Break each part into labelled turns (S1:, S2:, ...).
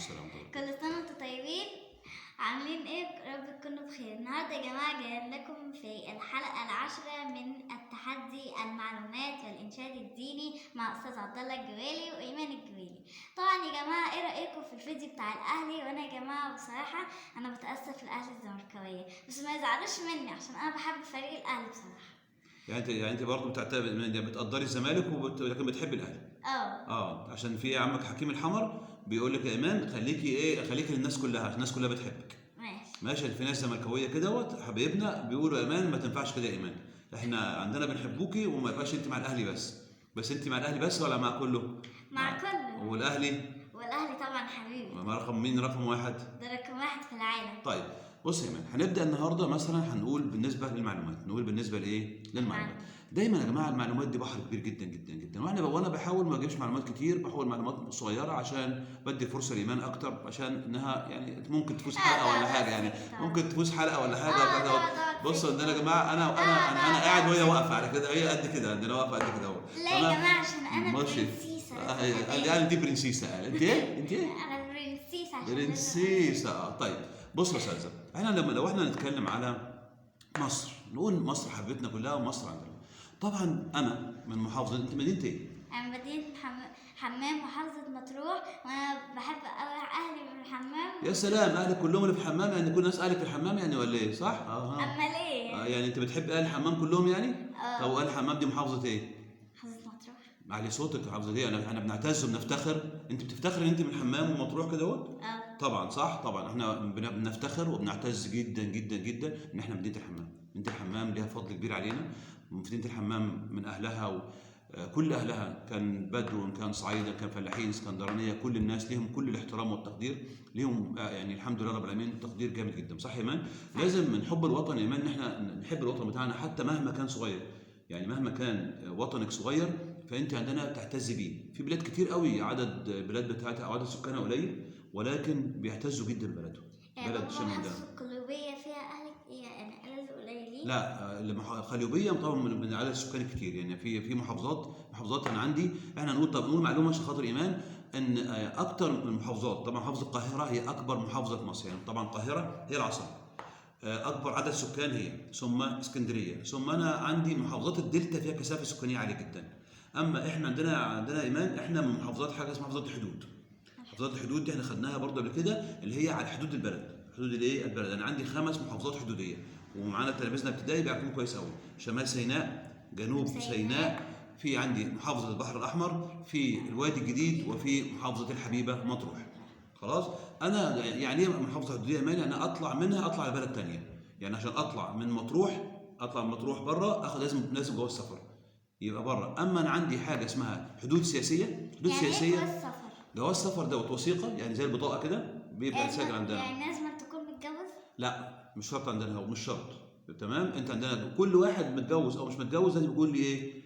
S1: السلام ورحمة الله.
S2: كل سنة وانتم طيبين، عاملين ايه؟ يا رب تكونوا بخير. النهارده يا جماعة جايين لكم في الحلقة العاشرة من التحدي المعلومات والإنشاد الديني مع أستاذ عبد الله الجويلي وإيمان الجويلي. طبعا يا جماعة ايه رأيكم في الفيديو بتاع الأهلي؟ وأنا يا جماعة بصراحة أنا بتأسف لأهل الزملكاوية، بس ما يزعلوش مني عشان أنا بحب فريق الأهلي بصراحة.
S1: يعني انت برضه بتعتبر يعني بتقدري الزمالك لكن بتحبي الاهلي.
S2: اه.
S1: عشان في عمك حكيم الحمر بيقول لك يا ايمان خليكي ايه، خليكي للناس كلها عشان الناس كلها بتحبك.
S2: ماشي
S1: ماشي. في ناس زملكاويه كدهوت حبايبنا بيقولوا يا ايمان ما تنفعش كده يا ايمان، احنا عندنا بنحبوكي وما يبقاش انت مع الاهلي بس. بس انت مع الاهلي بس ولا مع كله؟
S2: مع كله.
S1: والاهلي؟
S2: والأهلي طبعا حبيبي.
S1: ما رقم مين؟ رقم واحد.
S2: ده رقم واحد في العالم.
S1: طيب بص يا ايمان، هنبدا النهارده مثلا هنقول بالنسبة للمعلومات، نقول بالنسبة لايه؟ للمعلومات. دايما يا جماعة المعلومات دي بحر كبير جدا جدا جدا، وانا بحاول ما اجيبش معلومات كتير، بحاول معلومات صغيرة عشان بدي فرصة لايمان اكتر، عشان انها يعني ممكن تفوز حلقة ولا حاجة، يعني ممكن تفوز حلقة ولا حاجة. بصوا عندنا يا جماعة انا انا انا, أنا قاعد وهي واقفة على كده، هي قد كده، عندنا واقفة قد كده اهو.
S2: لا يا جماعة عشان انا
S1: ماشي.
S2: برنسيسه.
S1: قال دي برنسيسه، قال انت ايه؟ انت ايه؟
S2: انا برنسيسه عشان
S1: برنسيسه. طيب بصوا يا استاذه، احنا لما لو احنا نتكلم على مصر نقول مصر حبيبتنا كلها ومصر عندنا. طبعا انا من محافظة، انت مدينة ايه؟
S2: انا مدينة حمام محافظة مطروح، وانا بحب قوي اهلي من الحمام.
S1: يا سلام، اهلك كلهم اللي في الحمام يعني؟ كل الناس اهلك في الحمام يعني ولا ايه؟ صح؟
S2: اما ليه؟
S1: يعني انت بتحب اهل الحمام كلهم يعني؟ طب واهل الحمام دي محافظة ايه؟
S2: محافظة مطروح.
S1: معلي صوتك، محافظة ايه؟ احنا بنعتز وبنفتخر. انت بتفتخر ان انت من الحمام ومطروح كده اهوت؟ طبعا صح، طبعا احنا بنفتخر وبنعتز جدا جدا جدا ان احنا مدينة الحمام. مدينة الحمام ليها فضل كبير علينا. مدينة الحمام من اهلها وكل اهلها، كان بدو كان صعيده كان فلاحين اسكندرانيه، كل الناس ليهم كل الاحترام والتقدير ليهم، يعني الحمد لله رب العالمين تقدير جامد جدا. صح يا ايمان؟ لازم من حب الوطن يا ايمان ان احنا نحب الوطن بتاعنا حتى مهما كان صغير، يعني مهما كان وطنك صغير فانت عندنا بتعتز بيه. في بلاد كتير قوي عدد بلاد بتاعتها او عدد سكانها قليل ولكن بيعتزوا جدا ببلدهم.
S2: بلد شمال ده القليوبية فيها أهل يعني أهل قليلين؟
S1: لا، القليوبية طبعا من عدد السكان كتير، يعني في محافظات أنا عندي، احنا نقول طب نقول معلومة عشان خاطر إيمان إن أكتر من محافظات، طبعا محافظة القاهرة هي أكبر محافظة في مصر، يعني طبعا القاهرة هي العاصمة، أكبر عدد سكان هي، ثم اسكندرية، ثم أنا عندي محافظات الدلتا فيها كثافة سكانية عالية جدا. أما إحنا عندنا إيمان إحنا من محافظات حاجة اسمها محافظات الحدود. محافظات الحدود دي احنا خدناها برضه قبل كده، اللي هي على حدود البلد، حدود الايه؟ البلد. انا عندي 5 محافظات حدوديه ومعانا تلاميذنا ابتدائي بيعرفوهم كويس قوي، شمال سيناء، جنوب سيناء، في عندي محافظة البحر الاحمر، في الوادي الجديد، وفي محافظة الحبيبة مطروح. خلاص؟ انا يعني ايه محافظة حدوديه مالي؟ انا اطلع منها اطلع لبلد ثانية، يعني عشان اطلع من مطروح، اطلع من مطروح بره اخد لازم جواز سفر يبقى بره. اما انا عندي حاجة اسمها حدود سياسية، حدود
S2: يعني
S1: سياسية
S2: إيه جواز سفر؟
S1: جواز سفر دوت وثيقة يعني زي البطاقة كده بيبقى سجل عندنا.
S2: يعني لازم تكون متجوز؟
S1: لا مش شرط عندنا، هو مش شرط. تمام؟ انت عندنا كل واحد متجوز او مش متجوز لازم يكون لي ايه؟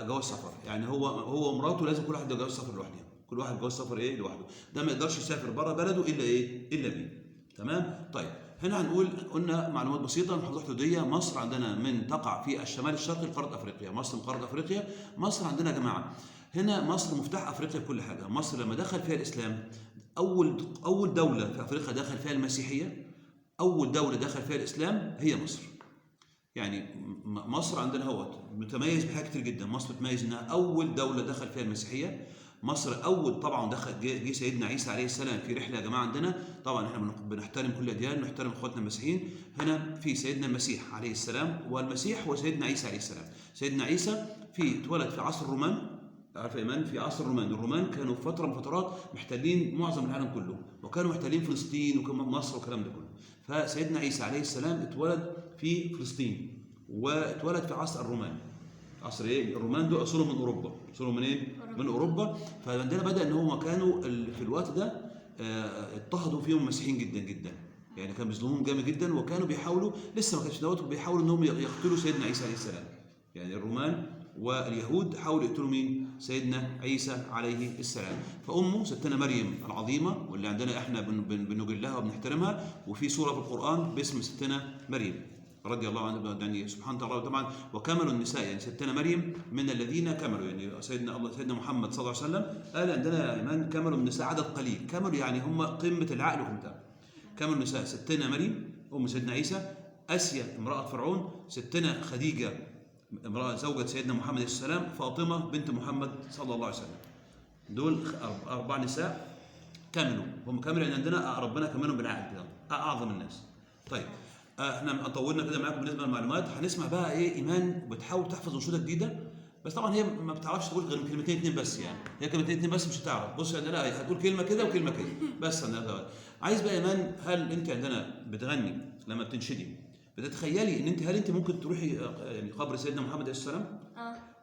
S1: جواز سفر، يعني هو ومراته لازم كل واحد جواز سفر لوحده، كل واحد جواز سفر ايه؟ لوحده، ده ما يقدرش يسافر بره بلده الا ايه؟ الا بيه. تمام؟ طيب هنا هنقول قلنا معلومات بسيطة. محافظات حدوديه، مصر عندنا من تقع في الشمال الشرقي لقاره افريقيا، مصر من قارة افريقيا. مصر عندنا يا جماعة هنا مصر مفتاح افريقيا بكل حاجة. مصر لما دخل فيها الاسلام اول دولة في افريقيا دخل فيها المسيحية، اول دولة دخل فيها الاسلام هي مصر. يعني مصر عندنا هوت متميز بحاجات كتير جدا. مصر بتميز انها اول دولة دخل فيها المسيحية. مصر اول طبعا دخل جه سيدنا عيسى عليه السلام في رحله يا جماعة عندنا، طبعا احنا بنحترم كل الاديان، نحترم اخواتنا المسيحيين. هنا في سيدنا المسيح عليه السلام، والمسيح هو سيدنا عيسى عليه السلام. سيدنا عيسى في اتولد في عصر الرومان، عارف يا ايمان؟ في عصر الرومان، الرومان كانوا في فترة من فترات محتلين معظم العالم كله، وكانوا محتلين فلسطين ومصر والكلام ده كله. فسيدنا عيسى عليه السلام اتولد في فلسطين، واتولد في عصر الرومان. عصر ايه؟ الرومان دول اصولهم من اوروبا، اصولهم من ايه؟ من اوروبا. فعندنا بدا ان هم كانوا في الوقت ده اضطهدوا فيهم المسيحيين جدا جدا، يعني كانوا بيظلموهم جامد جدا، وكانوا بيحاولوا لسه ما كانش دوت، وبيحاولوا انهم يقتلوا سيدنا عيسى عليه السلام. يعني الرومان واليهود حاولوا يقتلوا مين؟ سيدنا عيسى عليه السلام. فامه ستنا مريم العظيمة واللي عندنا احنا بنجلها وبنحترمها، وفي سورة في القران باسم ستنا مريم. رضي الله عنها، يعني سبحان الله. طبعا وكملوا النساء، يعني ستنا مريم من الذين كملوا، يعني سيدنا محمد صلى الله عليه وسلم قال عندنا ايمان كملوا النساء عدد قليل، كملوا يعني هم قمة العقل وقمتها. كملوا النساء ستنا مريم ام سيدنا عيسى، اسيا امراة فرعون، ستنا خديجة امراة زوجة سيدنا محمد عليه السلام، فاطمة بنت محمد صلى الله عليه وسلم. دول 4 نساء كملوا، هم كملوا يعني عندنا ربنا كملهم بالعقل كده، اعظم الناس. طيب احنا طولنا كده معاكم بالنسبة للمعلومات. هنسمع بقى ايه ايمان بتحاول تحفظ انشودة جديدة، بس طبعا هي ما بتعرفش تقول غير كلمتين اتنين بس، يعني هي كلمتين اتنين بس مش هتعرف. بص عندنا لا هتقول كلمة كده وكلمه كده بس. عندنا عايز بقى ايمان، هل انت عندنا بتغني لما بتنشدي بتتخيلي ان انت، هل انت ممكن تروحي يعني قبر سيدنا محمد عليه السلام؟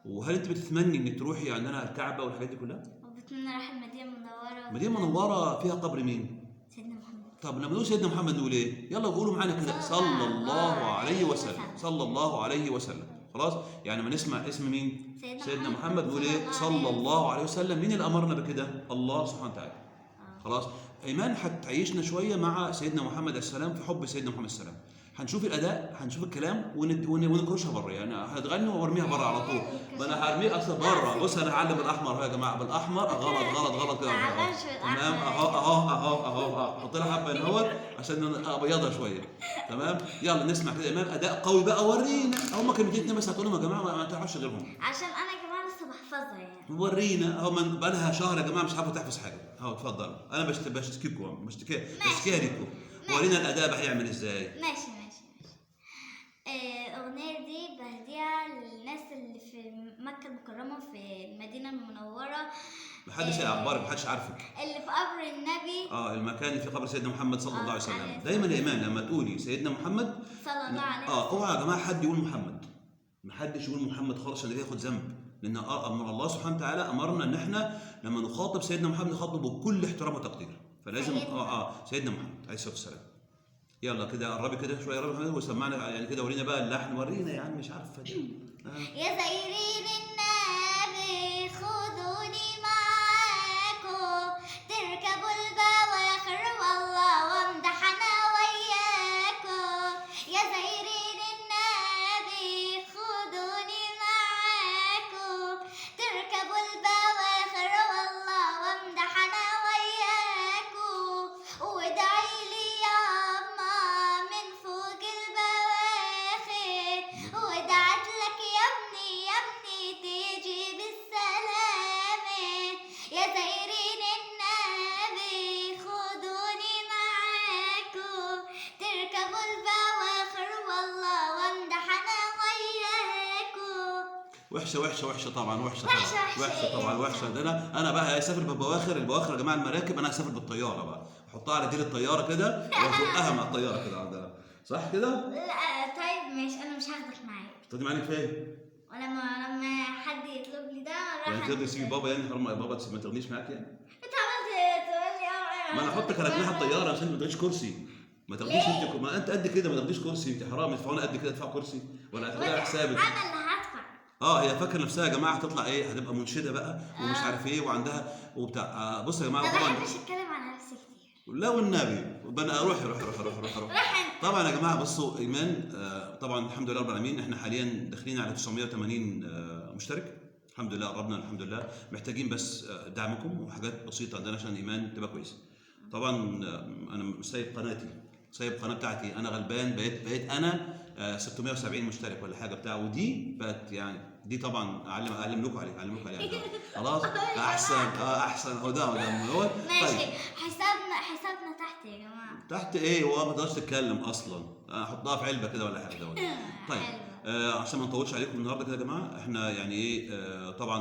S1: وهل انت بتتمني انك تروحي عندنا الكعبة والحاجات دي كلها؟
S2: وبتمنى اروح المدينة المنورة.
S1: المدينة المنورة فيها قبر مين؟
S2: سيدنا محمد.
S1: طب لما نقول سيدنا محمد نقول ايه؟ يلا قولوا معانا كده، صلى الله عليه وسلم، صلى الله عليه وسلم. خلاص؟ يعني ما نسمع اسم مين؟ سيدنا محمد نقول ايه؟ صلى الله عليه وسلم. مين اللي امرنا بكده؟ الله سبحانه وتعالى. خلاص؟ ايمان هتعيشنا شوية مع سيدنا محمد عليه السلام في حب سيدنا محمد عليه السلام. هنشوف الاداء، هنشوف الكلام ونكرشها بره، يعني هتغني وارميها بره على طول. ما انا هرميه اصلا بره. بص انا هعلم بالاحمر اهو يا جماعة، بالاحمر. غلط غلط غلط كده. تمام اهو اهو اهو اهو، حط لها حبه اهوت عشان ابيضها شوية. تمام يلا نسمع كده ايمان اداء قوي بقى، ورينا. هم كلمتين اتنين بس هتقولهم يا جماعة، ما تعرفش غيرهم
S2: عشان انا يا جماعة لسه بحفظها يعني.
S1: ورينا اهو، من بقى لها شهر يا جماعة مش عارفه تحفظ حاجة. اهو اتفضل، انا بشتكيكم، بشتكيها ليكم. ورينا الاداء بقى هيعمل ازاي.
S2: ماشي ماشي ماشي. الأغنية دي بهديها للناس اللي في مكة المكرمة في المدينة المنورة.
S1: محدش هيعبرك، محدش عارفك.
S2: اللي في قبر النبي.
S1: المكان اللي في قبر سيدنا محمد صلى الله عليه وسلم. دايما يا إيمان لما تقولي سيدنا محمد
S2: صلى الله عليه وسلم،
S1: اوعى يا جماعة حد يقول محمد، محدش يقول محمد خالص عشان ياخد ذنب، لأن أمر الله سبحانه وتعالى أمرنا إن إحنا لما نخاطب سيدنا محمد نخاطبه بكل احترام وتقدير، فلازم سيدنا محمد عليه الصلاة والسلام. يلا كده قربي كده شوية، قربي وسمعنا يعني كده، ورينا بقى اللحن، ورينا يا عم مش عارفه دي.
S2: يا زايرين النبي خذوني معاكم، تركبوا البواخر والله وامدح انا وياكم. يا زايرين النبي خذوني معاكم، تركبوا البواخر والله وامدح انا وياكم، وادعي لي ياما من فوق البواخر، ودعت لك يا ابني يا ابني تيجي بالسلامة. يا زايرين النبي خدوني معاكم، تركبوا البواخر والله وامدح انا وياكم.
S1: وحشة وحشة وحشة طبعا، وحشة طبعا، وحشة طبعا، وحشة. ده انا بقى هسافر بالبواخر، البواخر يا جماعة المراكب، انا هسافر بالطيارة بقى، احطها على ديل الطيارة كده وازقها مع الطيارة كده عندنا، صح كده؟
S2: لا طيب ماشي، انا مش هاخدك معايا.
S1: تاخدي معاك فين؟
S2: ولما حد يطلب لي ده راح
S1: يعني تقدري تسيبي بابا يعني؟ حرام يا بابا ما تاخدنيش معاك يعني؟
S2: انت عملت تقول لي
S1: ما انا احطك على جناح الطيارة عشان ما تاخديش كرسي. ما تاخديش انت، ما انت قد كده ما تاخديش كرسي، انت حرام يدفعونا قد كده ادفع كرسي ولا هتاخديها على حسابك؟
S2: انا اللي هدفع.
S1: هي فاكره نفسها يا جماعة هتطلع ايه، هتبقى منشده بقى ومش عارف ايه وعندها وبتاع. بصوا يا جماعة،
S2: طبعا ما بحبش اتكلم عن نفسي كتير.
S1: لا والنبي انا اروح روح روح روح روح روح. طبعا يا جماعة بصوا ايمان، طبعا الحمد لله رب العالمين احنا حاليا داخلين على 980 مشترك، الحمد لله قربنا الحمد لله. محتاجين بس دعمكم وحاجات بسيطة عندنا عشان ايمان تبقى كويسة. طبعا انا سايب قناتي، سايب القناة بتاعتي، انا غلبان، بقيت انا 670 مشترك ولا حاجة بتاع، ودي بقت يعني دي طبعا اعلم لكم عليها، اعلم لكم عليها. خلاص احسن، احسن اهو ده هو.
S2: ماشي. طيب. حسابنا تحت يا جماعة.
S1: تحت ايه؟ هو ما تقدرش تتكلم اصلا، احطها في علبة كده ولا حاجة. طيب عشان ما نطولش عليكم النهارده كده يا جماعة، احنا يعني ايه طبعا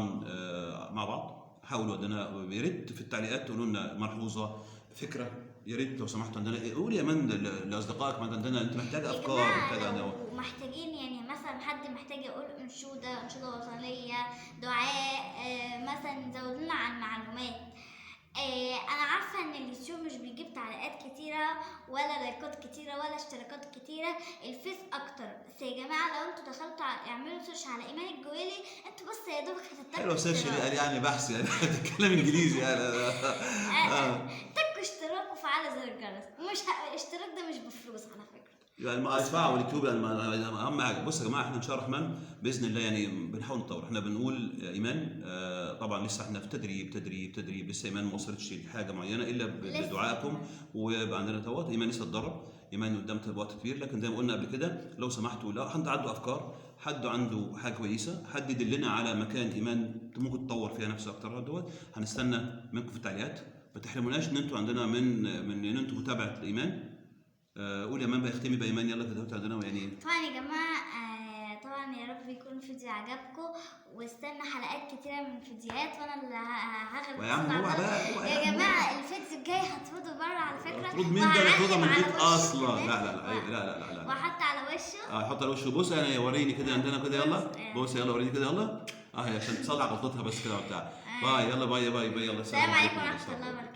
S1: مع بعض حاولوا عندنا، يا ريت في التعليقات تقولوا لنا ملحوظة، فكرة، يا ريت لو سمحتوا عندنا قول يا من لاصدقائك ما عندنا، انت محتاج افكار، محتاج
S2: ومحتاجين يعني مثلا حد محتاج يقول انشودة، انشودة وطنية، دعاء، مثلا زودوا لنا عن معلومات. انا عارفه ان اليوتيوب مش بيجيب تعليقات كتيرة ولا لايكات كتيرة ولا اشتراكات كتيرة، الفيس اكتر. بس يا جماعة لو انتوا دخلتوا اعملوا search على ايمان الجويلي، انتوا بس يا دوبك هتتكلموا.
S1: حلو search دي، قال يعني بحث يعني بتتكلم انجليزي يعني.
S2: تكوا اشتراك وفعلوا زر الجرس. مش الاشتراك ده مش بفلوس على فكرة.
S1: يعني ما ادفعوا اليوتيوب يعني اهم حاجة. بص يا جماعة، احنا ان شاء الله الرحمن باذن الله يعني بنحاول نطور. احنا بنقول ايمان، طبعا لسه احنا في تدريب تدريب تدريب، لسه ايمان ما وصلتش لحاجة معينة الا
S2: لسه.
S1: بدعائكم، ويبقى عندنا دوت. ايمان لسه اتدرب، ايمان قدام وقت كبير، لكن زي ما قلنا قبل كده لو سمحتوا، لو حد عنده افكار، حد عنده حاجة كويسة، حد يدلنا على مكان ايمان ممكن تطور فيها نفسها اكتر دوت، هنستنى منكم في التعليقات. ما تحرموناش ان انتوا عندنا من ان انتوا متابعه الايمان. قول يا ايمان بقى، اختمي بقى ايمان، يلا كده عندنا يعني.
S2: طبعا يا جماعة، طبعا يا رب يكون الفيديو عجبكم، واستنى حلقات كتيرة من فيديوهات، وانا اللي هغلب
S1: ويا عم
S2: أستاذ
S1: اوعى
S2: عبد الله.
S1: بقى، اوعى
S2: يا
S1: يا عم.
S2: جماعة الفيديو الجاي هطرده بره على فكرة.
S1: اطرد مين ده؟ انا اطردها من
S2: وهعلم
S1: البيت
S2: على وشه
S1: اصلا.
S2: كمان.
S1: لا لا لا لا لا لا لا.
S2: وهحط على وشه.
S1: حط على وشه. بص انا وريني كده عندنا كده، يلا
S2: بص.
S1: بص، يلا وريني كده، يلا اهي عشان تصلح غلطتها بس كده وبتاع. bye، يلا bye bye bye، يلا.
S2: السلام عليكم ورحمة الله وبركاته.